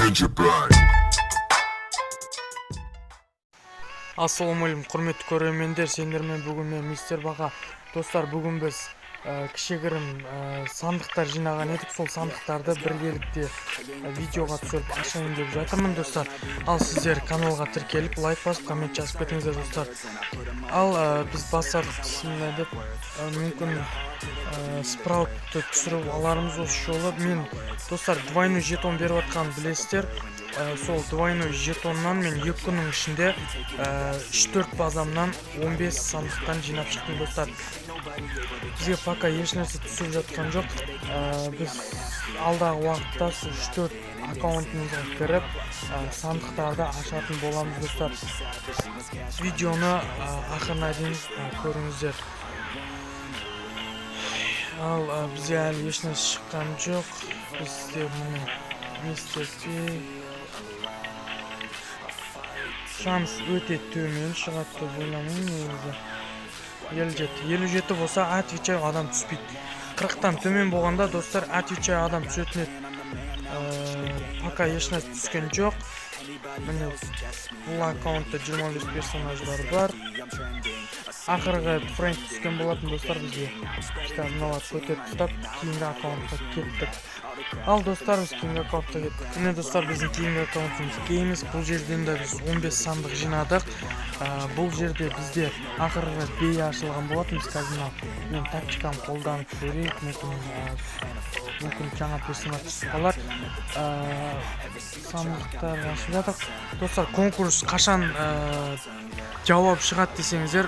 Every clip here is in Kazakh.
Gingerbread. Ассалаумағалейкум, құрметті көрермендер! Сендермен бүгін мен, Мистер Бақа. Достар, бүгін біз кішігірім сандықтар жинаған едік. Сол сандықтарды біргелікте видеоға түсіріп, ашайын деп жатырмын, достар. Ал сіздер каналға тіркеліп, лайк басып, коммент жазып кетіңіздер, достар. Ал біз бастадық, бісміллә деп. Мүмкін, Спраутты түсіріп алармыз осы жолы. Мен, достар, двойной жетон беріп жатқанын білесіздер. Сол двойной жетоннан мен 2 күннің ішінде 3-4 базамнан 15 сандықтан жинап шықтым, достар. Бізге пока ешнәрсе түсіп жатқан жоқ. Біз алдағы уақытта сол 3-4 аккаунтымызға кіріп, сандықтарды ашатын боламыз, достар. Видеоны ақырына дейін көріңіздер. Ал бізде әлі ешнәрсе шыққан жоқ. Бізде, міне, Мистер Пи. Шанс өте төмен, шығады деп ойламаймын негізі. 57, 57 болса, отвечаю, адам түспейді. 40-тан төмен болғанда, достар, отвечаю, адам түсетін еді. Пока ешнәрсе түскен жоқ. Міне, бұл аккаунтта 25 персонаждар бар. Ақырғы Фрэнк түскен болатын, достар, бізге. Біз мыналарды көтеріп тастап, кейінгі аккаунтқа кеттік. Ал, достар, біз кейінгі аккаунтқа кеттік. Міне, достар, біздің кейінгі аккаунтымыз Геймс. Бұл жерден де біз 15 сандық жинадық. Бұл жерде бізде ақырғы Бей ашылған болатын. Біз қазір мынау мен тактиканы қолданып көрейік. Мүмкін, жаңа персонаж түсіп қалар. Сандықтар ашып жатырық, достар. Конкурс қашан жауап шығады десеңіздер,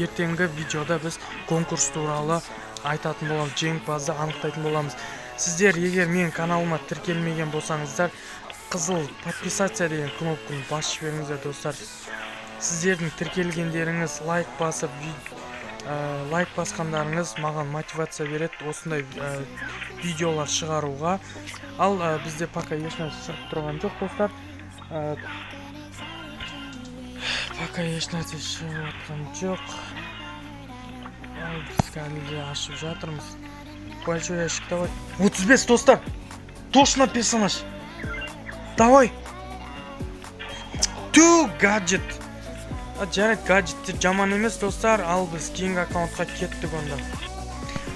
ертеңгі видеода біз конкурс туралы айтатын боламыз, жеңімпазды анықтайтын боламыз. Сіздер егер менің каналыма тіркелмеген болсаңыздар, қызыл подписаться деген кнопканы басып жіберіңіздер, достар. Сіздердің тіркелгендеріңіз, лайк басып, лайк басқандарыңыз маған мотивация береді осындай видеолар шығаруға. Ал бізде пока ешнәрсе шығып тұрған жоқ, достар. Пока ешнәрсе шығып жатқан жоқ. Ал біз әлі де ашып жатырмыз. Большой ящик, давай. 35, достар, точно персонаж, давай. Ту, гаджет. А, жарайды, гаджеттер жаман емес, достар. Ал біз кейінгі аккаунтқа кеттік онда.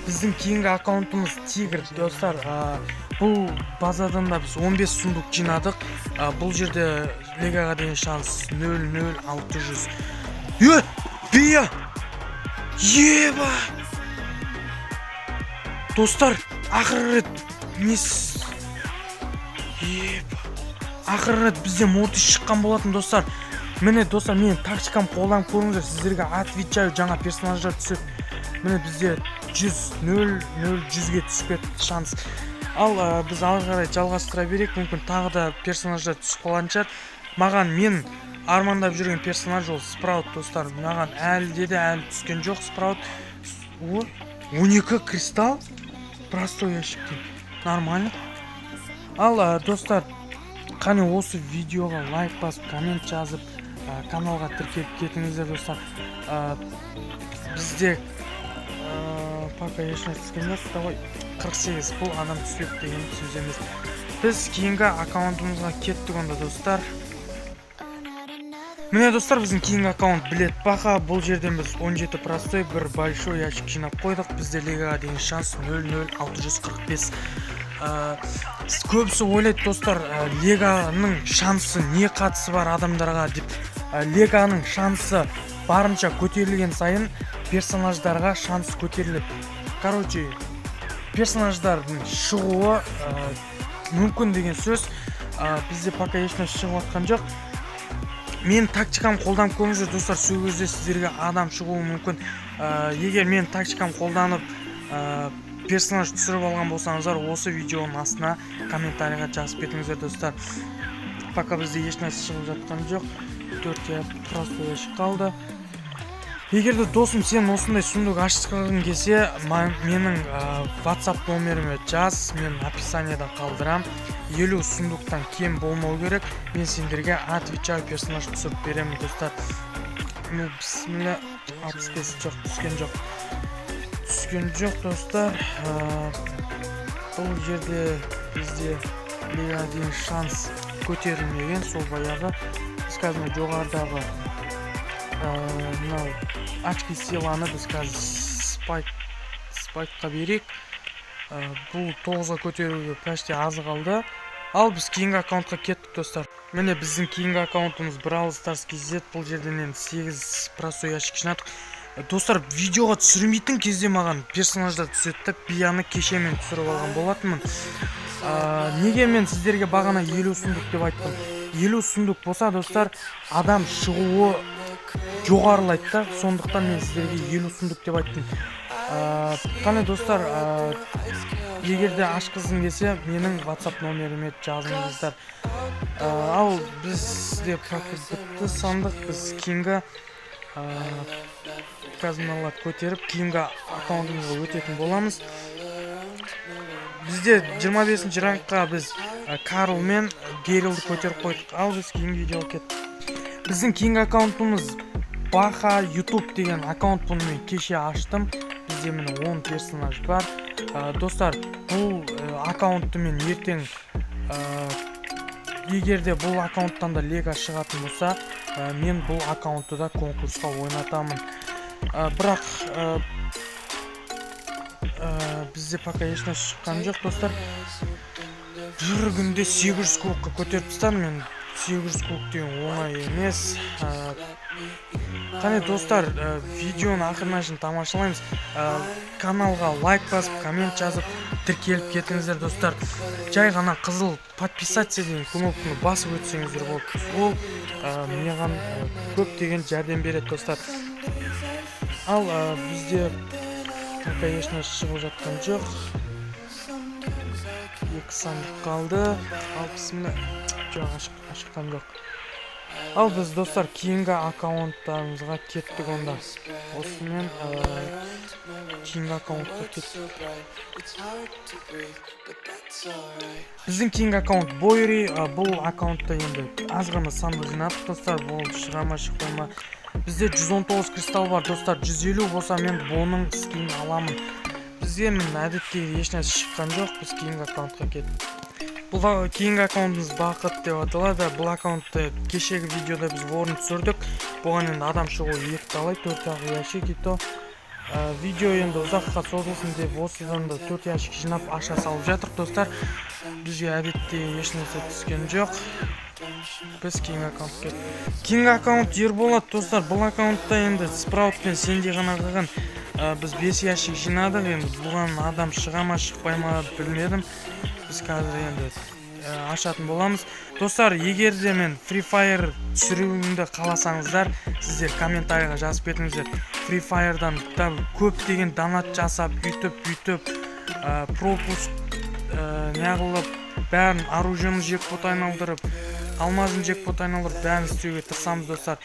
Біздің кейінгі аккаунтымыз Тигр, достар. Бұл базадан да біз 15 сундук жинадық. Бұл жерде легаға деген шанс 0,0600. Е, Бия! Еба, достар, ақырғы рет нес? Еба, ақырғы рет бізде Мортис шыққан болатын, достар. Міне, достар, менің тактикам қолданып көріңіздер. Сіздерге отвечаю, жаңа персонаждар түседі. Міне, бізде 100, 0, 0, 100-ге түсіп кетті шанс. Ал біз ары қарай жалғастыра берейік. Мүмкін, тағы да персонаждар түсіп қалатын шығар. Маған, мен армандап жүрген персонаж ол Спраут, достар. Маған әлі де әлі түскен жоқ Спраут. О, 12 кристалл простой ящиктен, нормально. Ал достар, қане, осы видеоға лайк басып, коммент жазып, каналға тіркеліп кетіңіздер, достар. Бізде пока ешнәрсе түскен жоқ. Давай, 48. Бұл адам түспеді деген сөз емес. Біз кейінгі аккаунтымызға кеттік онда, достар. Міне, достар, біздің кейінгі аккаунт Білет Бақа. Бұл жерден біз 17 простой, бір большой ящик жинап қойдық. Бізде легаға деген шанс 0,0645. Көбісі ойлайды, достар, леганың шансы не қатысы бар адамдарға деп. Леганың шансы барынша көтерілген сайын, персонаждарға шанс көтеріледі. Короче, персонаждардың шығуы мүмкін деген сөз. Бізде пока ешнәрсе шығып жатқан жоқ. Мен тактикам қолданып көріңіздер, достар. Сол кезде сіздерге адам шығуы мүмкін. Егер мен тактикам қолданып, персонаж түсіріп алған болсаңыздар, осы видеоның астына комментарийға жазып кетіңіздер, достар. Пока бізде ешнәрсе шығып жатқан жоқ. Төрт простой ящик қалды. Егер де, досым, сен осындай сундук ашқың келсе, менің WhatsApp номеріме жаз, мен описанияда қалдырам. 50 сундуктан кем болмау керек. Мен сендерге отвечаю, персонаж түсіріп беремін, достар. Ну, бісміллә, 65. Жоқ, түскен жоқ, түскен жоқ, достар. Бұл жерде бізде лига деген шанс Көтерілмеген сол баяғы. Біз қазір мына жоғарыдағы мынау очки силаны біз қазір Спайкқа берейік. Бұл 9-ға көтеруге почти аз қалды. Ал біз кейінгі аккаунтқа кеттік, достар. Міне, біздің кейінгі аккаунтымыз Brawl Stars KZ. Бұл жерден енді 8 простой ящик жинадық. Достар, видеоға түсірмейтін кезде маған персонаждар түседі да. Бияны кеше мен түсіріп алған болатынмын. Неге мен сіздерге бағана 50 сундук деп айттым? 50 сундук болса, достар, адам шығуы жоғарылайды да. Сондықтан мен сіздерге 50 сундук деп айттым. Қане, достар, егер де ашқызғың келсе, менің WhatsApp номеріме жазыңыздар. Ал бізде пока бітті сандық. Біз кейінгі қазір мыналарды көтеріп, кейінгі аккаунтымызға өтетін боламыз. Бізде 25 рангқа біз Карл мен Герилді көтеріп қойдық. Ал біз кейінгі видеоға кеттік. Біздің кейінгі аккаунтымыз Баха Ютуб деген аккаунт. Бұны мен кеше аштым. Бізде, міне, 10 персонаж бар. Достар, бұл аккаунтты мен ертең егер де бұл аккаунттан да лега шығатын болса, мен бұл аккаунтты да конкурсқа ойнатамын. Бірақ бізде пока ешнәрсе шыққан жоқ, достар. Бір күнде 800 кубокқа көтеріп тастадым мен. 800 кубок деген оңай емес. Қане, достар, видеоны ақырына шейін тамашалаймыз. Каналға лайк басып, коммент жазып, тіркеліп кетіңіздер, достар. Жай ғана қызыл «подписаться» деген кнопканы басып өтсеңіздер болды. Ол маған көптеген жәрдем береді, достар. Ал бізде пока ешнәрсе шығып жатқан жоқ. Екі сандық қалды. Ал, бісміллә. Жоқ, ашыққан жоқ. Ал біз, достар, кейінгі аккаунттарымызға кеттік онда. Осымен кейінгі аккаунтқа кеттік. Біздің кейінгі аккаунт Бойри. Бұл аккаунтта енді аз ғана сандық жинадық, достар. Бұл шыға ма, шықпай ма? Бізде 119 кристалл бар, достар. 150 болса, мен бұның скинін аламын. Бізге, міне, әдеттегі ешнәрсе шыққан жоқ. Біз кейінгі аккаунтқа кеттік. Бұл кейінгі аккаунтымыз Бақыт деп аталады. Бұл аккаунтты кешегі видеода біз орын түсірдік. Бұған енді адам шығуы екі талай, төрт ақ ящик. И то видео енді ұзаққа созылсын деп, осыдан да төрт ящик жинап, аша салып жатырық, достар. Бізге әдетте ешнәрсе түскен жоқ. Біз кейінгі аккаунтқа кеттік. Кейінгі аккаунт Ерболат, достар. Бұл аккаунтта енді Спраут пен Сенди ғана қалған. Біз бес ящик жинадық. Енді бұған адам шыға ма, шықпай ма, білмедім. Біз қазір енді ашатын боламыз, достар. Егер де мен Free Fire түсіруімді қаласаңыздар, сіздер комментарийға жазып кетіңіздер. Free Fire'дан да көптеген донат жасап, үйтіп бүйтіп пропуск неғылып, бәрін, оружиені джекпот айналдырып, алмазын джекпот айналдырып, бәрін істеуге тырысамыз, достар.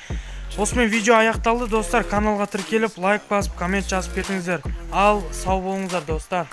Осымен видео аяқталды, достар. Каналға тіркеліп, лайк басып, коммент жазып кетіңіздер. Ал сау болыңыздар, достар.